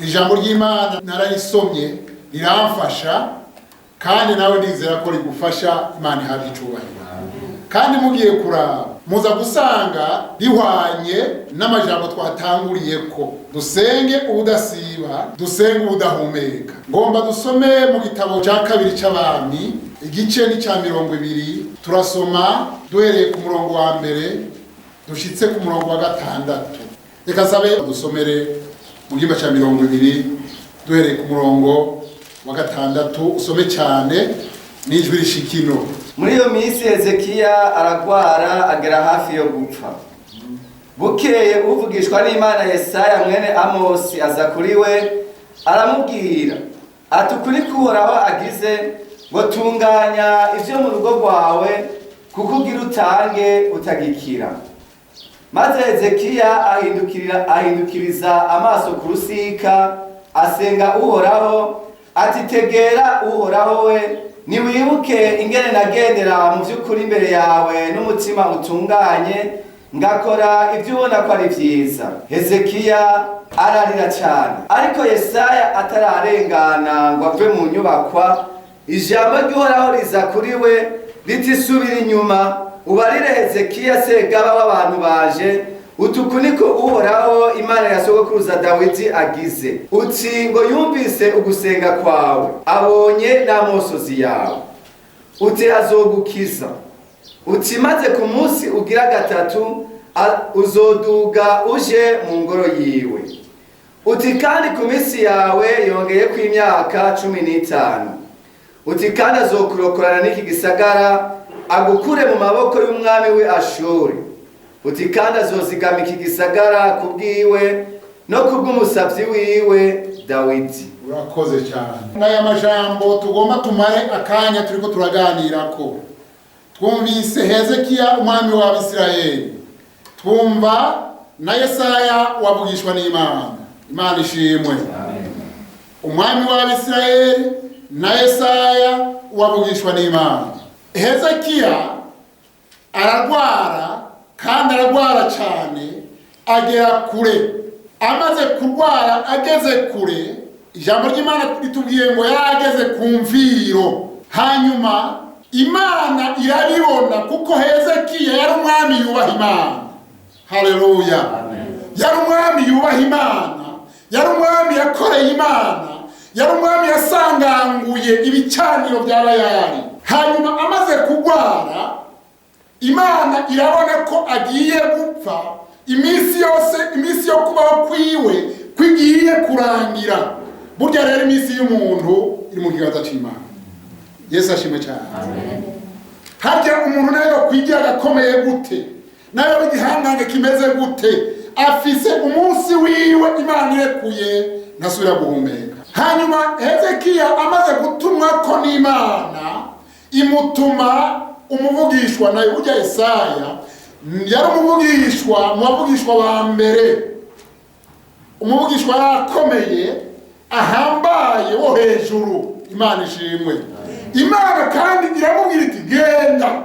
Ijambo ry'Imana nararisomye riramfasha, kandi nawe ndizera ko rigufasha. Imana ihabwa icubahiro. Kandi mugiye kuraba, muza gusanga rihwanye n'amajambo twatanguriye ko dusenge ubudasiba, dusenge ubudahumeka. Ngomba dusome mu gitabo cya kabiri c'Abami, igice ni cya 20. Turasoma duhereye ku murongo wa mbere dushitse ku murongo wa gatandatu. Reka sabe dusomere mu gihimba cya 20, duhereye ku murongo wa gatandatu. Usome cyane n'ijwi rishikino. Muri iyo minsi Hezekiya aragwara, agera hafi yo gupfa. Bukeye uvugishwa n'Imana Yesaya mwene Amosi aza kuri we, aramubwira ati: "Ukuri k'Uhoraho agize ngo: tunganya ibyo mu rugo rwawe, kuko ugira utange utagikira." Maze Hezekiya ahindukiriza amaso ku rusika, asenga Uhoraho ati: "Tegera Uhoraho we, niwibuke ingene nagendera mu by'ukuri imbere yawe n'umutima utunganye, ngakora ibyo ubona ko ari byiza." Hezekiya ararira cyane. Ariko Yesaya atararengana ngo ave mu nyubakwa, ijambo ry'Uhoraho riza kuri we riti: "Subira inyuma, ubarire Hezekiya segaba w'abantu baje, uti: Uku niko Uhoraho Imana ya sogokuruza Dawidi agize, uti ngo yumvise ugusenga kwawe, abonye n'amosozi yawe, uti azogukiza, uti maze ku munsi ugira gatatu uzoduga uje mu ngoro yiwe, uti kandi ku minsi yawe yongeyeko imyaka 15, uti kandi azokurokorana n'iki gisagara, agukure mu maboko y'umwami we Ashuri, uti kandi azozigama iki gisagara ku bwiwe no kubw'umusavyi wiwe Dawidi." Urakoze cyane. N'aya majambo tugomba tumare akanya turiko turaganirako. Twumvise Hezekiya umwami w'Abisirayeli, twumva na Yesaya wavugishwa n'Imana. Imana ishimwe. Umwami w'Abisirayeli na Yesaya wavugishwa n'Imana. Hezekiya ararwara, kandi ararwara cyane, agera kure. Amaze kurwara ageze kure, ijambo ry'Imana ritubwiye ngo yari ageze ku mviro. Hanyuma Imana irabibona, kuko Hezekiya yari umwami yubaha Imana. Haleluya! Yari umwami yubaha Imana, yari umwami yakoreye Imana, yari umwami yasanganguye ibicaniro bya Bayali. Hanyuma amaze kurwara, Imana irabona ko agiye gupfa, iminsi yose, iminsi yo kubaho kwiwe kwigiye kurangira. Burya rero iminsi y'umuntu iri mu kiganza cy'Imana. Yesu ashimwe cyane. Harya umuntu nayo kwigira agakomeye gute, nayo igihangange kimeze gute, afise umunsi wiwe Imana irekuye, ntasubira guhumeka. Hanyuma Hezekiya amaze gutumwa ko n'Imana, imutuma umuvugishwa nayo. Burya Yesaya yari umuvugishwa mu bavugishwa ba mbere, umuvugishwa yarakomeye, ahambaye, wo hejuru. Imana ishimwe. Imana kandi iramubwira iti: "Genda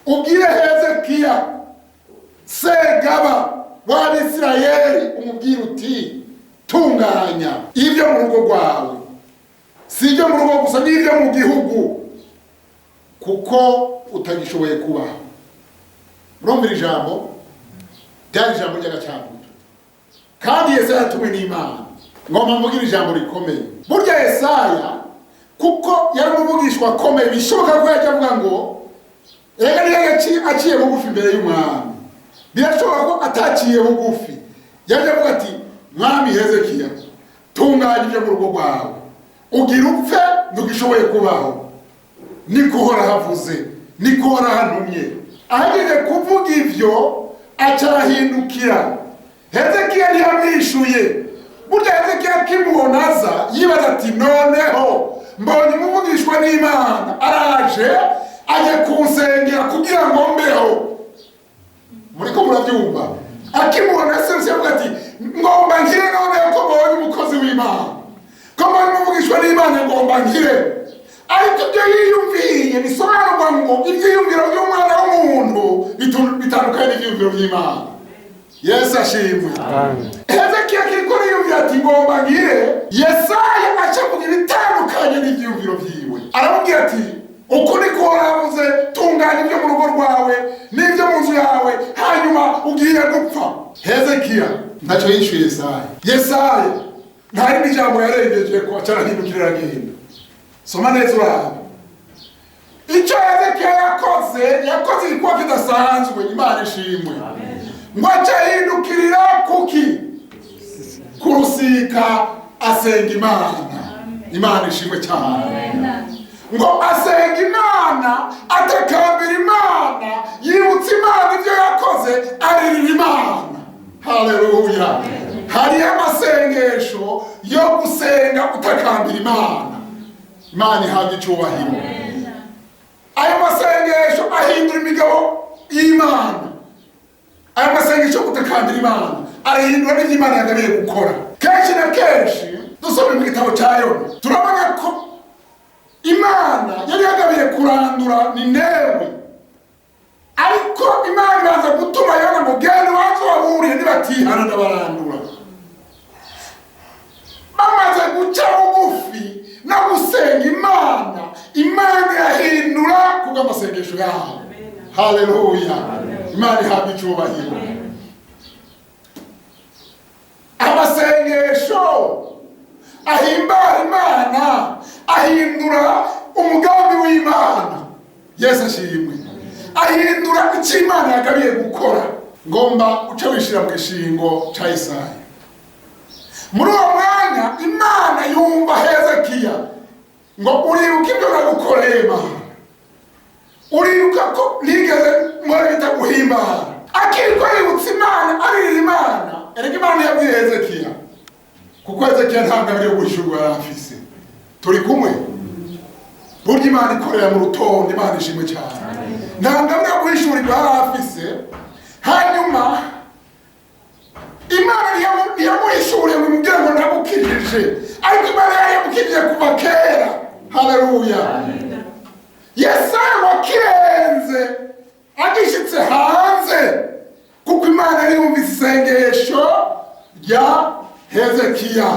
ubwire Hezekiya segaba w'Abisirayeli, umubwire uti: tunganya ibyo mu rugo rwawe, si ibyo mu rugo gusa, n'ibyo mu gihugu, kuko utagishoboye kubaho." Murumvira ijambo, ryari ijambo ry'agacyabuto, kandi Yesaya yatumwe n'Imana. Ngomba mvugire ijambo rikomeye. Burya Yesaya, kuko yari umuvugishwa akomeye, bishoboka ko yajya avuga ngo reka niyo aciye bugufi imbere y'umwami. Birashoboka ko ataciye bugufi yajya avuga ati: "Mwami Hezekiya, tunganya ibyo mu rugo rwawe, ugira upfe, ntugishoboye kubaho, niko Uhoraho avuze, niko Uhoraho antumye." Ahejeje kuvuga ivyo, aca arahindukira. Hezekiya ntiyamwishuye. Burya Hezekiya akimubona aza, yibaza ati: "Noneho mbonye umuvugishwa n'Imana araje, aje kunsengera kugira ngo mbeho." Muriko murabyumva? Akimubona se, yavuga ati: "Ngomba nkire, noneho ko mbonye umukozi w'Imana, ko mbonye umuvugishwa n'Imana, ngomba nkire." Ariko ibyo yiyumviye, bisobanurwa ngo ibyiyumviro by'umwana w'umuntu bitandukanye n'ibyiyumviro by'Imana. Yesu ashimwe. Hezekiya kiriko ariyumvira ati Ngomba ngire. Yesaya aca kugira ibitandukanye n'ivyiyumviro vyiwe, aramubwira ati: "Uku niko waravuze, tunganya ibyo mu rugo rwawe n'ibyo mu nzu yawe, hanyuma ugiye gupfa." Hezekiya ntacyo yishyuye Yesaya. Yesaya nta rindi jambo yarengeje ko aca arahindukira aragenda. Soma neza urabe icyo Hezekiya yakoze. Yakoze igikorwa kidasanzwe. Imana ishimwe. Ngo ace ahindukirira kuki? Ku rusika, asenga Imana. Imana ishimwe cyane. Ngo asenga Imana, atakambira Imana, yibutsa Imana ibyo yakoze, aririra Imana. Haleluya! Hariyo amasengesho yo gusenga utakambira Imana. Imana ihabwa icyubahiro. Ayo masengesho ahindura imigabo y'Imana. Ayo masengesho yo gutakambira Imana arahindura n'ibyo Imana yagabiye gukora. Kenshi na kenshi dusomye mu gitabo cya Yona, turabona ko Imana yari yagabiye kurandura Ninewe, ariko Imana ibanza gutuma Yona ngo: "Genda ubanze ubaburiye, nibatihana ndabarandura." Bamaze guca bugufi no gusenga Imana, Imana irahindura kubw'amasengesho yabo. Haleluya! Imana ihabwa icyubahiro. Amasengesho ahimbara Imana ahindura umugambi w'Imana. Yesu ashimwe. Ahindura icyo Imana yagabiye gukora. Ngomba uce wishira mu gishingo ca Isaya. Muri uwo mwanya Imana yumva Hezekiya ngo: "Uribuka ibyo nagukoreye, Mana? Uribuka ko nigeze nkora bitaguhimbara?" Akiriko yibutsa Imana, aririra Imana. Erega Imana yabwiye Hezekiya, kuko Hezekiya ntabwo ari guhishurwa yari afise. Turi kumwe? Burya Imana ikorera mu rutonde. Imana ishimwe cyane. Ntabwo ari guhishurirwa yari afise. Hanyuma Imana ntiyamuhishuriye ngo imubwire ngo ndagukijije, ariko Imana yari yamukijije kuva kera. Haleluya! Yesaya wakirenze agishitse hanze, kuko Imana yari yumvise isengesho rya Hezekiya,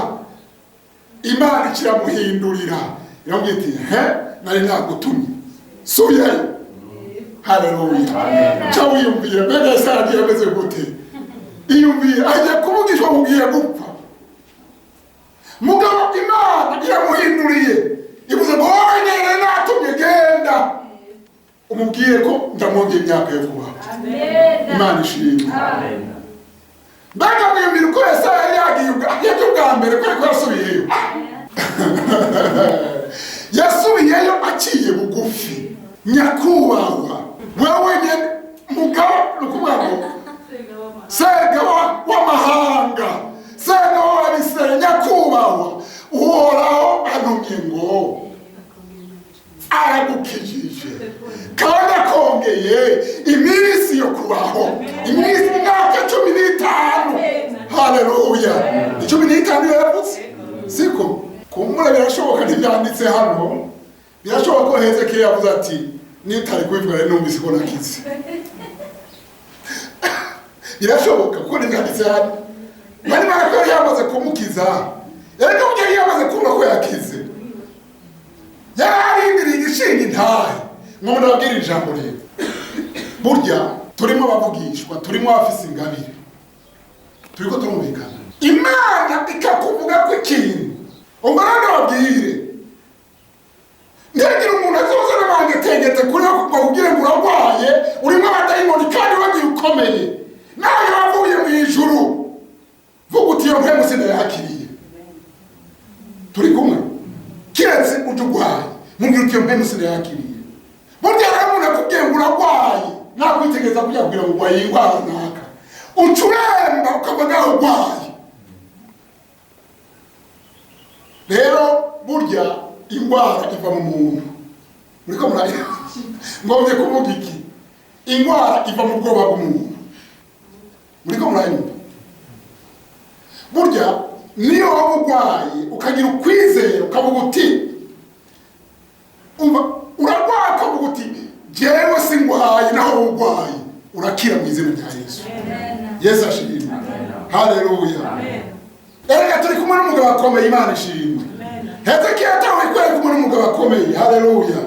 Imana ikiramuhindurira, iramubwira iti: "He, nari nagutumye, subireyo." Haleluya! Ca wiyumvira, mbega Yesaya agiye ameze gute? Iyumvira agiye kuvugishwa ngo ugiye gupfa, mugabo Imana iramuhinduriye, ivuze ngo: "Wowe nyene natumye, genda umubwiye ko ndamwongeye imyaka yo kubaho." Imana ishimwe. Mbega mwiyumvira uko Yesaya yari yagiye yagiye ubwa mbere, ko ariko yasubiyeyo? Yasubiyeyo aciye bugufi: "Nyakubahwa, wewe nyene mugabo," ni ukuvuga ngo segaba w'amahanga, segaba w'Abisirayeli, "nyakubahwa, Uhoraho antumye ngo aragukijije kandi akongeye iminsi yo kubaho, iminsi, imyaka 15." Haleluya! 15 yaravutse, siko? Kumbura birashoboka, ntibyanditse hano, birashoboka ko Hezekiya yavuze ati: "Nitari kubivuga rero, numvise ko nakize." Birashoboka kuko ntibyanditse hano. Bari ko yari yamaze kumukiza. Erega burya yari yamaze kumva ko yakize, yari arindiriye igishinga intahe. Ngo ndababwire ijambo rero: burya turimo abavugishwa, turimo abafise ingabire, turiko turumvikana. Imana ikakuvuga ko ikintu, ubwo rero ndababwire, ntihagire umuntu azoza n'amangetengete kuri we ngo akubwire ngo urarwaye, urimo abadayimoni, kandi wagiye ukomeye nawe wavuye mu ijuru. Vuga uti: "Iyo mpemu sinayakiriye." Turi kumwe? Kiretse uje urwaye, mubwira uti: "Iyo mpemu sinayakiriye." Burya rero umuntu akubwiye ngo urarwaye, nakwitegereza kugira ngo urwaye indwara runaka, uca uremba ukava ngaho urwaye. Rero burya indwara iva mu muntu. Muriko murareba, ngombye kuvuga iki? Indwara iva mu bwoba bw'umuntu. Muriko murayumva? Burya niyo waba urwaye, ukagira ukwizera, ukavuga uti, umva, urarwaye, ukavuga uti: "Jewe singwaye," naho urwaye, urakira mu izina rya Yesu. Yesu ashimwe. Haleluya! Erega turi kumwe n'umuganga. n'umugabo akomeye. Imana ishimwe. Hezekiya yatahuye ko yari kumwe n'umugabo akomeye. Haleluya.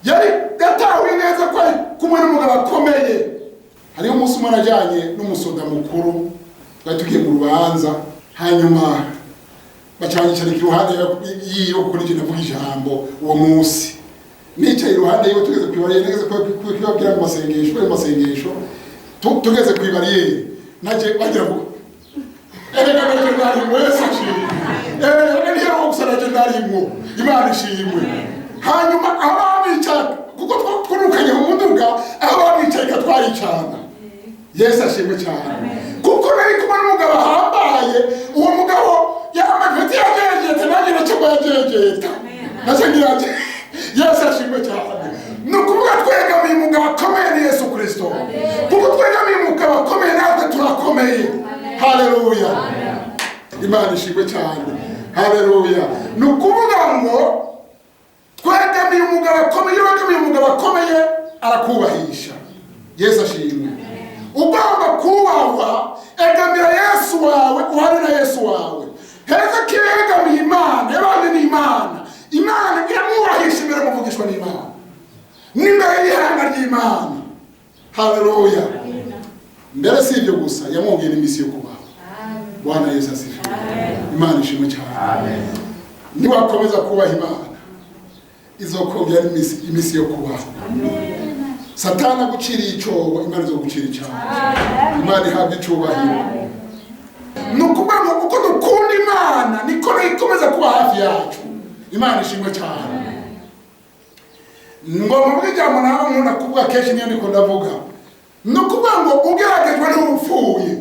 Yari yatahuye neza ko ari kumwe n'umugabo akomeye. Hariho umunsi umwe najyanye n'umusoda mukuru, twari tugiye mu rubanza, hanyuma bacanyicarika iruhande yiwe kuko nije navuga ijambo uwo munsi. Nicaye iruhande yiwe tugeze kw'ibariyeri, nageze kubabwira mu masengesho, bari mu masengesho, tugeze kw'ibariyeri, naje bagira ngo erega naje ndarimwo, Yesu ashimwe. Erega niyo gusa naje ndarimwo, Imana ishimwe. Hanyuma aho bamwicara, kuko twurukanye mu muduga, aho bamwicarika twaricana. Yesu ashimwe cyane. Kuko nari kumwe n'umugabo ahambaye, uwo mugabo yamapeti yajejeta, nanjye nacyo ngo yajejeta. Nacyo ngira ati, Yesu ashimwe cyane. Ni ukuvuga twegamiye umugabo akomeye ni Yesu Kristo. Kuko twegamiye umugabo akomeye natwe turakomeye. Haleluya. Imana ishimwe cyane. Haleluya. Ni ukuvuga ngo twegamiye umugabo akomeye, iyo wegamiye umugabo akomeye arakubahisha. Yesu ashimwe. Ugomba kubahwa, egamira Yesu wawe, uhane na Yesu wawe. Hezekiya yegamiye Imana, yabanye n'Imana. Imana iramwubahisha imbere muvugishwa n'Imana, n'imbere y'ihanga ry'Imana. Haleluya. Mbere si ibyo gusa, yamwongera iminsi yo kubaho. Bwana Yesu asifiwe. Imana ishimwe cyane. Niwakomeza kubaha Imana, izokongera iminsi yo kubaho. Satani aguciriye icyobo, Imana izogucira icyaha. Imana ihabwa icyubahiro. Ni ukuvuga ngo uko dukunda Imana niko ikomeza kuba hafi yacu. Imana ishimwe cyane. Ngo muvuge ijambo nawe nkunda kuvuga kenshi, niyo ndiko ndavuga. Ni ukuvuga ngo ugeragejwe n'ubupfuye,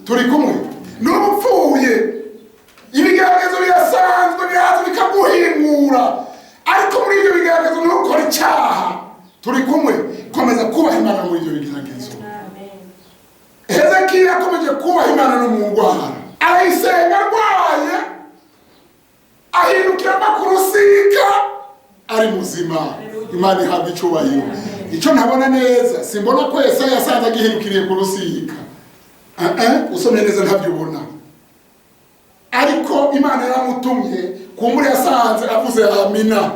turi kumwe n'ubupfuye, ibigeragezo birasanzwe, biraza bikaguhingura, ariko muri ibyo bigeragezo ntukore icyaha. Turi kumwe, komeza kubaha Imana muri ibyo bigeragezo. Hezekiya yakomeje kubaha Imana no mu ndwara, arayisenga arwaye, ahindukira ava ku rusika ari muzima. Imana ihabwa icyubahiro. Icyo ntabona neza, simbona ko Yesaya yasanze agihindukiriye ku rusika. Usomye neza ntabyo ubona, ariko Imana yaramutumye, kumbure yasanze avuze amina.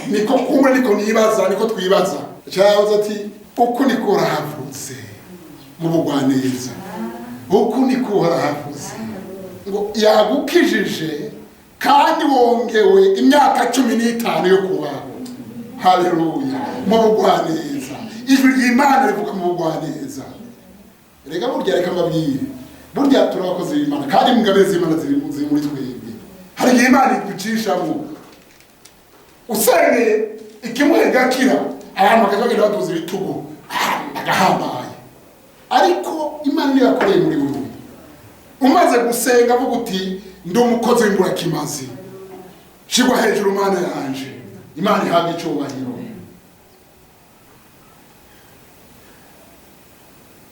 Niko kumbure, niko nibaza, niko twibaza. Cyavuze ati uku niko urahavutse mu bugwaneza, uku niko urahavutse ngo yagukijije kandi wongewe imyaka 15 yo kubaho. Haleluya. Mu bugwaneza, ijwi ry'Imana rivuga mu bugwaneza. Rega burya, reka mbabwire, burya turi abakozi b'Imana kandi ingabire z'Imana ziri muri twebwe. Hari igihe Imana igucishamo usengeye ikimuhe gakira, abantu bakajya bagenda baduza ibitugu bagahambaye, ariko Imana niyo yakoreye muri wewe. Umaze gusenga avuga uti ndi umukozi w'imburakimazi, shigwa hejuru Mana yanje. Imana ihabwa icyubahiro.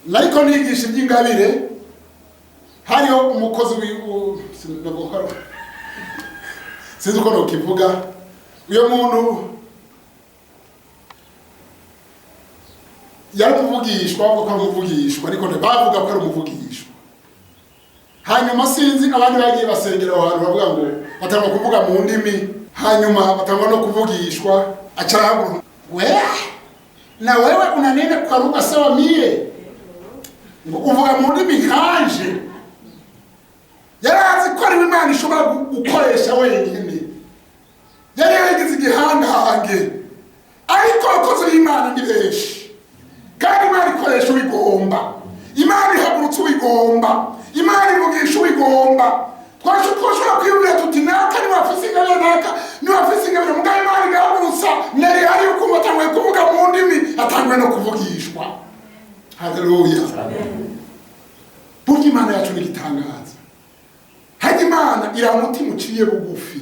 Nariko nigisha iby'ingabire, hariho umukozi sinzi uko nokivuga, uyo muntu yari umuvugishwa, bavuga ko ari umuvugishwa, ariko bavuga ko ari umuvugishwa. Hanyuma sinzi abandi bagiye basengera aho hantu bavuga ngo batangwa kuvuga mu ndimi, hanyuma batangwa no kuvugishwa. Aca we na wewe unanena kwa lugha sawa mie, ngo uvuga mu ndimi nkanje. Yari azi ko ari Imana ishobora gukoresha wenyine, yari yarigize igihangange, ariko abakozi b'Imana ni benshi, kandi Imana ikoresha ubigomba, Imana ihagurutsa ubigomba, Imana ivugisha ubigomba. Twashobora kwiyumvira tuti naka niwafise ingabire, naka niwafise ingabire, mugabo Imana igahagurutsa nari hari ukumva atanguye kuvuga mu ndimi, atanguye no kuvugishwa. Haleluya. Burya Imana yacu ni igitangaza. Hajya Imana ira umutima uciye bugufi,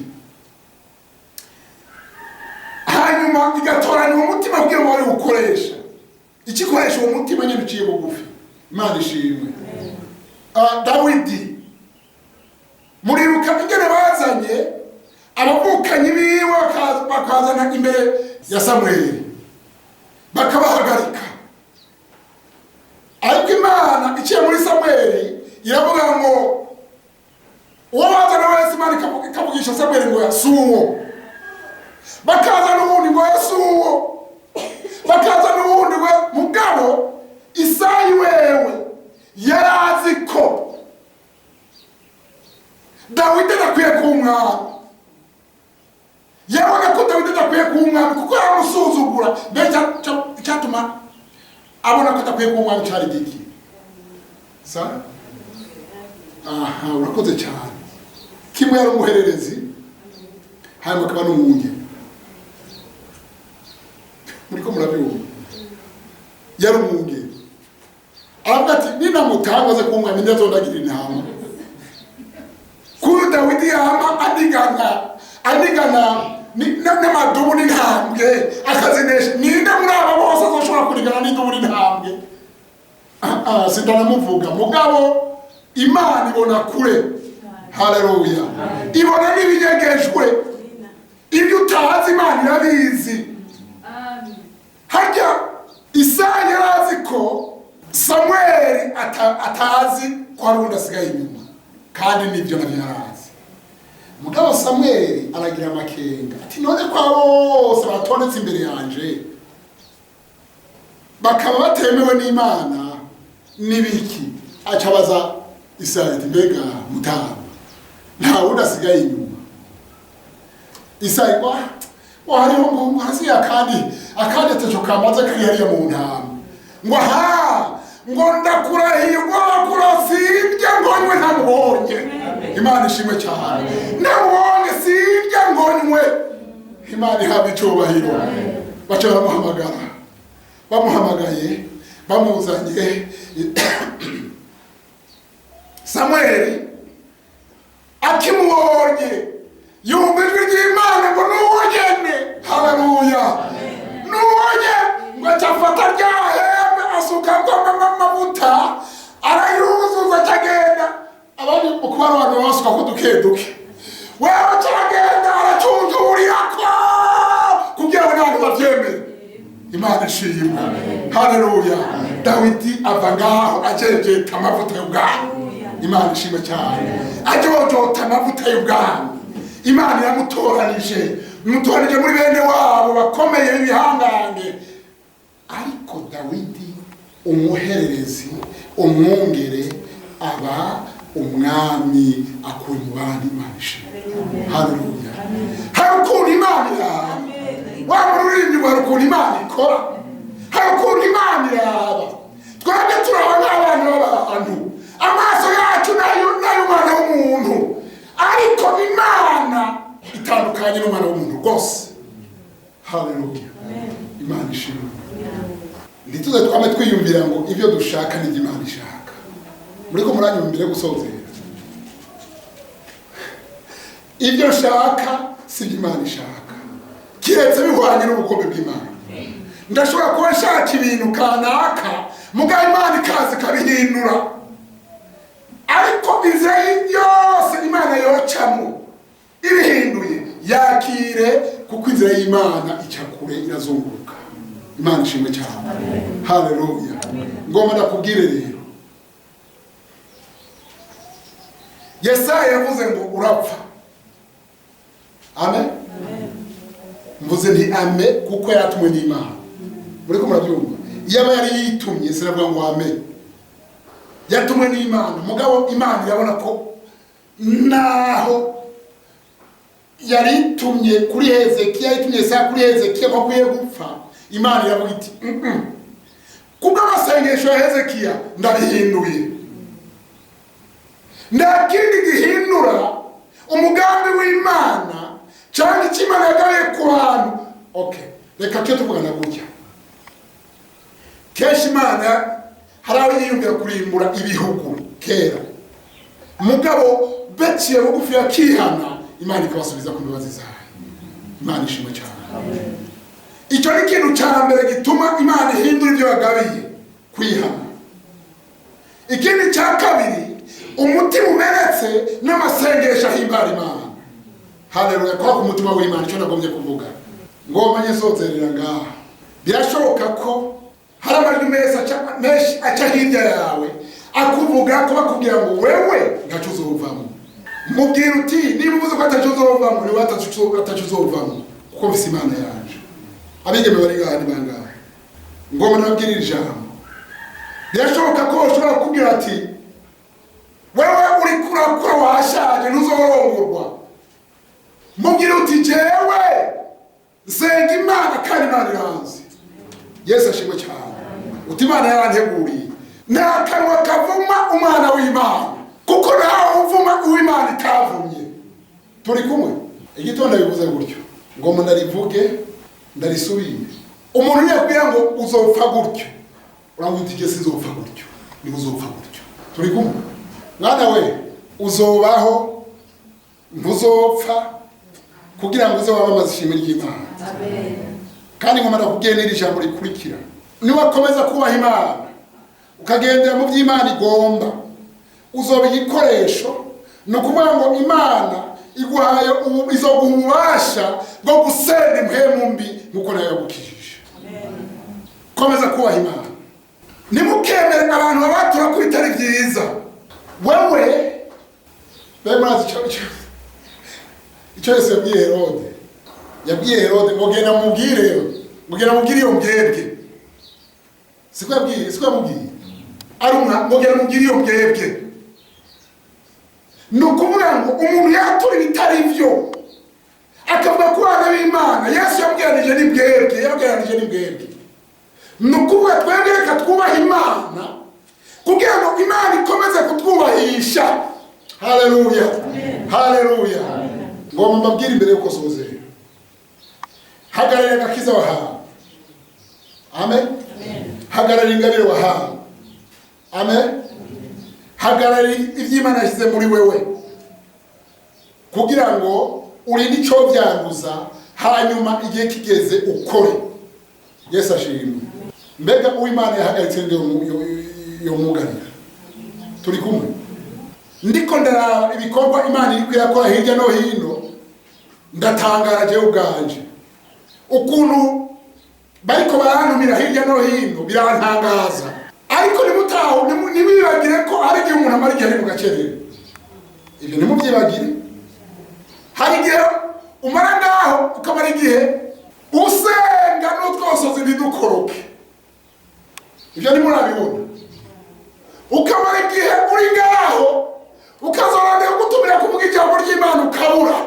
hanyuma igatoranya uwo mutima kugira ngo bari gukoresha ikikoresha uwo mutima nyine uciye bugufi. Imana ishimwe. Dawidi muribuka ingene bazanye abavukanyi biwe bakazana imbere ya Samweli bakabahagarika, ariko Imana iciye muri Samweli iravuga ngo uwo bazana Imana ikavugisha Samweli ngo yasuwo, bakaza n'ubundi ngo yasuwo, bakaza n'ubundi we. Mugabo Isayi wewe yarazi ko Dawidi adakwiye kuba umwami. Yabona ko Dawidi adakwiye kuba umwami kuko yaramusuzugura. Mbere icyatuma abona ko adakwiye kuba umwami cyari giki? Sa aha, urakoze cyane. Kimwe yari umuhererezi, hanyuma akaba n'umwungeri. Muriko murabyumva, yari umwungeri. Aravuga ati ninamutanga aze kuba umwami ndazondagira intama. Kuri Dawidi yama anigana n'amadubu n'intambwe akazinesha. Ninde muri aba bose azoshobora kurigana n'idubu n'intambwe? Sindanamuvuga. Mugabo Imana ibona kure. Haleluya. Ibona n'ibinyegejwe, ibyo utazi Imana irabizi. Harya Isaya yarazi ko Samweli atazi ko hari undi asigaye inyuma, kandi nibyo nabyo yarazi. Mugabo Samweli aragira amakenga ati none ko abo bose batondetse imbere yanje bakaba batemewe n'Imana n'ibiki? Acabaza Isaya ati mbega mutama nta wundi asigaye inyuma? Isaya ngo hariho ngo hasigaye akandi atejo kamaze kari hariya mu ntama. Ngo aha, ngo ndakurahiye ngo sirya ngo nywe ntamubonye. Imana ishimwe cyane. Ntamubonye sirya ngo nywe. Imana ihabwe icyubahiro. Baca baramuhamagara, bamuhamagaye bamuzanye. Samweli akimubonye yumva ijwi ry'Imana ngo nuwo nyene. Haleluya, nuwo nyene. Ngo acafata rya hembe asukako amavuta arayuzuza, acagenda. Abandi mu kuba ari abantu basuka ko duke duke, wewe acagenda aracunjurirako kugira ngo n'abantu bavyemere. Imana ishimwe. Haleluya. Dawidi ava ngaho ajejeta amavuta y'ubwami. Imana ishimwe cyane. Ajojota amavuta y'ubwami. Imana iramutoranije, imutoranije muri bene wabo bakomeye b'ibihangange. Ariko Dawidi umuhererezi, umwungere, aba umwami akura mu bandi. Imana ishimwe. Haleluya. Hari ukuntu Imana iraba. Wa muririmbyi ngo hari ukuntu Imana ikora, hari ukuntu Imana iraba. Twebwe turaba nk'abana b'abantu, amaso yacu nayo n'ay'umwana w'umuntu, ariko Imana itandukanye n'umwana w'umuntu rwose. Haleluya. Imana ishimwe. Ntituze twame twiyumvira ngo ibyo dushaka n'ibyo Imana ishaka. Muriko muranyumvire gusozera. Ibyo nshaka si ibyo Imana ishaka, kiretse bihwanye n'ubugome bw'Imana. Ndashobora kuba nshaka ibintu kanaka, mugabo Imana ikaza ikabihindura. Ariko inzira yose Imana yocamo ibihinduye, yakire, kuko inzira y'Imana ica kure, irazunguruka. Imana ishimwe cyane. Haleluya. Ngomba ndakubwire rero, Yesaya yavuze ngo urapfa. Amen. Mvuze nti ame kuko yaratumwe n'Imana. Muriko murabyumva. Iyo aba yari yitumye sinavuga ngo ame. Yatumwe n'Imana. Mugabo Imana irabona ko naho yaritumye kuri Hezekiya, yatumye Yesaya kuri Hezekiya ko akwiye gupfa, Imana iravuga iti kubw'amasengesho ya Hezekiya ndabihinduye. Nta kindi gihindura umugambi w'Imana cyangwa icyo Imana yagaye ku bantu. Okay, reka tujye tuvugana gutya. Kenshi Imana hari aho yiyumvira kurimbura ibihugu kera, mugabo baciye bugufi yakihana, Imana ikabasubiza ku mbabazi zayo. Imana ishimwe cyane. Icyo ni ikintu cya mbere gituma Imana ihindura ibyo yagabiye, kwihana. Ikindi cya kabiri, umutima umenetse n'amasengesho ahimbara Imana. Haleluya. Kwa ku mutima w'Imana icyo nagombye kuvuga. Ngomba nyesozerera ngaha. Birashoboka ko hari amajwi menshi aca hirya yawe akuvuga ko bakubwira ngo wewe ntaco uzovamo. Mubwira uti niba uvuze ko ataco uzovamwo, niwe ataco uzovamwo, kuko mfise Imana yanje. Abigeme bari ngaha ni bangahe? Ngomba nababwirira ijambo. Birashoboka ko ushobora kukubwira ati wewe uriko urakura washaje, ntuzorongorwa. Mubwira uti jewe nsenga Imana kandi Imana iranzi. Yesu ashimwe cyane. Uti Imana yaranteguriye. Nta kanwa kavuma umwana w'Imana, kuko ntawe uvuma uw'Imana itavumye. Turi kumwe? Igitondo bivuze gutyo, ngomba ndarivuge ndarisubire. Umuntu yakubwira ngo uzopfa gutyo, uramubwira uti jye sinzopfa gutyo, niba uzopfa gutyo. Turi kumwe? Mwana we, uzobaho, ntuzopfa, kugira ngo uze wamamaze ishimwe ry'Imana. Kandi ngomba ndakubwiye n'iri jambo rikurikira: niwakomeza kubaha Imana, ukagendera mu by'Imana igomba, uzoba igikoresho. Ni ukuvuga ngo Imana iguhaye izoguha ububasha bwo gusenda impwemu mbi nk'uko nayo yagukijije. Komeza kubaha Imana, ntimukemere abantu babatura ko bitari byiza. Wewe be murazi icyo Yesu yabwiye Herode. Yabwiye Herode ngo genda mubwire, ngo genda mubwire iyo mbwebwe. Siko yabwiye, siko yamubwiye ari umwa, ngo genda mubwire iyo mbwebwe. Ni ukuvuga ngo umuntu yatura ibitari byo akavuga ko abana b'Imana Yesu yabwiranije n'ibwebwe, yabwiranije n'ibwebwe. Ni ukuvuga twebwe reka twubahe Imana kugira ngo Imana ikomeze kutwubahisha. Haleluya, haleluya. Ngomba mbabwire imbere y'uko sozera: hagararira agakiza wahawe. Amen. Hagararira ingabire wahawe. Amen. Hagararira iby'Imana yashyize muri wewe kugira ngo urinde icyo byanduza, hanyuma igihe kigeze ukore. Yesu ashimwe. Mbega uw'Imana yahagaritse nde yomugarira? Turi kumwe? Ndiko ndaraba ibikorwa Imana iri kwirakora hirya no hino, ndatangara jewe ubwanje ukuntu bariko barantumira hirya no hino, birantangaza. Ariko nimutaho, ntibibagire ko hari igihe umuntu amara igihe ari mu gacerere. Ibyo ntimubyibagire. Hari igihe umara ngaho, ukamara igihe usenga n'utwosozi ntidukoroke. Ibyo ntimurabibona? Ukamara igihe uri ngaho, ukazorondera gutumira kuvuga ijambo ry'Imana ukabura.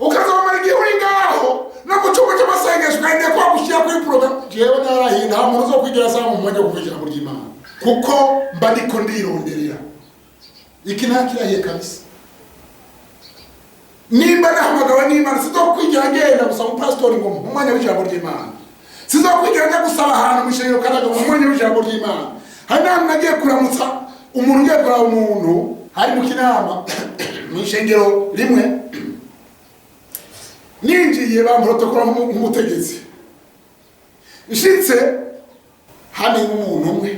Ukazomara igihe uri ngaho no mu cyumba cy'amasengesho, ukarinda ko bagushyira kuri porogaramu. Jewe narahiye, nta muntu uzokwigira asaba mu mwanya wo kuvuga ijambo ry'Imana, kuko mba ndiko ndironderera iki. Ntakirahiye kabisa. Nimba nahamagawe n'Imana, sizokwigira ngenda gusaba umupasitori ngo mu mwanya w'ijambo ry'Imana. Sizokwigira njya gusaba ahantu mu ishengero kanaga mu mwanya w'ijambo ry'Imana. Hari n'ahantu nagiye kuramutsa umuntu, ngiye kuraba umuntu, hari mu Kinama mu ishengero rimwe. Ninjiye bamprotokora nk'umutegetsi. Nshitse hano nk'umuntu umwe,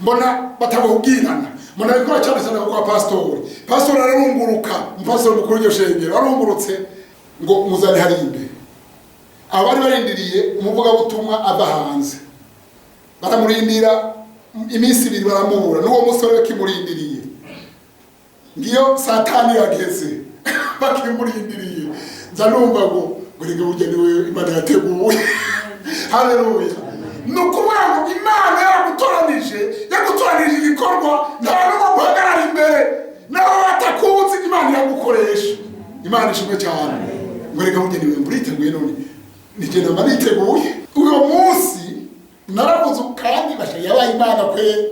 mbona batamubwirana, mbona bikora cyane cyane kwa pasitori. Pasitori ararunguruka, umupasitori mukuru w'iryo shengero arungurutse ngo muzane hari imbere. Abo bari barindiriye umuvugabutumwa ava hanze, baramurindira iminsi 2, baramubura. N'uwo musore bakimurindiriye, ngiyo saa 5 irageze bakimurindiriye. Nza numva ngo rege burya niwe Imana yateguye. Haleluya. Ni ukuvuga ngo Imana yaragutoranije, yagutoranije igikorwa. Nta n'umwe guhagarara imbere nawe batakunze, Imana iragukoresha. Imana ishimwe cyane. Ngo reka burya niwe muriteguye, none nigenda mba niteguye. Uyo munsi naravuze kandi basha yabaye Imana kwe.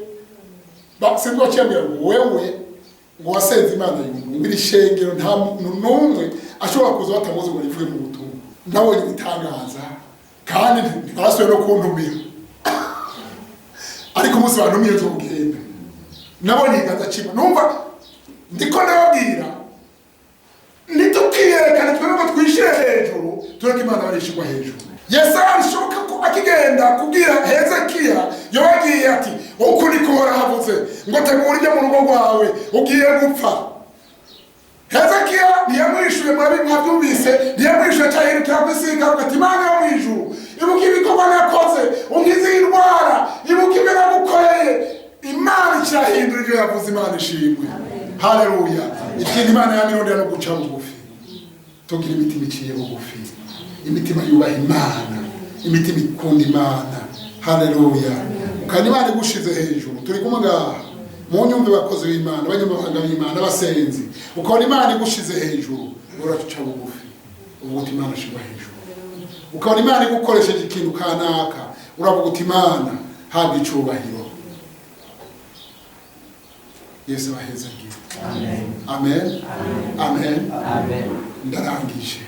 Sinzi waciyambwira ngo wewe ngo wasenze Imana yumva ngo iri shengero nta muntu n'umwe ashobora kuza batamuzi ngo rivuge mu butumwa. Nabonye ibitangaza kandi ntibasubiye no kuntumira, ariko umunsi bantumiye nzogenda. Nabonye ikiganza cy'Imana. Numva ndiko ndababwira, ntitukiyerekane twebwe ngo twishire hejuru, tureke Imana barishirwa hejuru. Yesaya bishoboka ko akigenda kubwira Hezekiya yobagiye ati uku niko Uhoraho avuze ngo tegura ibyo mu rugo rwawe, ugiye gupfa. Hezekiya ntiyamwishuye, mwabyumvise, ntiyamwishuye. Cyahindukira kwisiga ati Imana yo mu ijuru, ibuka ibikorwa nakoze, unkize iyi ndwara, ibuka ibyo nagukoreye. Imana ikirahindura ibyo yavuze. Imana ishimwe. Haleluya. Ikintu Imana yamirondera no guca bugufi. Tugira imitima iciye bugufi, imitima yubaha Imana, imitima ikunda Imana. Haleluya! Kandi Imana igushize hejuru, turi kumwe ngaha mu nyumve, bakozi b'Imana, abanyamahanga b'Imana, abasenzi, ukabona Imana igushize hejuru, uraca bugufi, uvuga uti: "Imana shirwa hejuru." Ukabona Imana igukoresheje ikintu kanaka, uravuga uti: "Imana habwa icubahiro." Yesu abahezagire. Amen, amen. Amen. Ndarangije.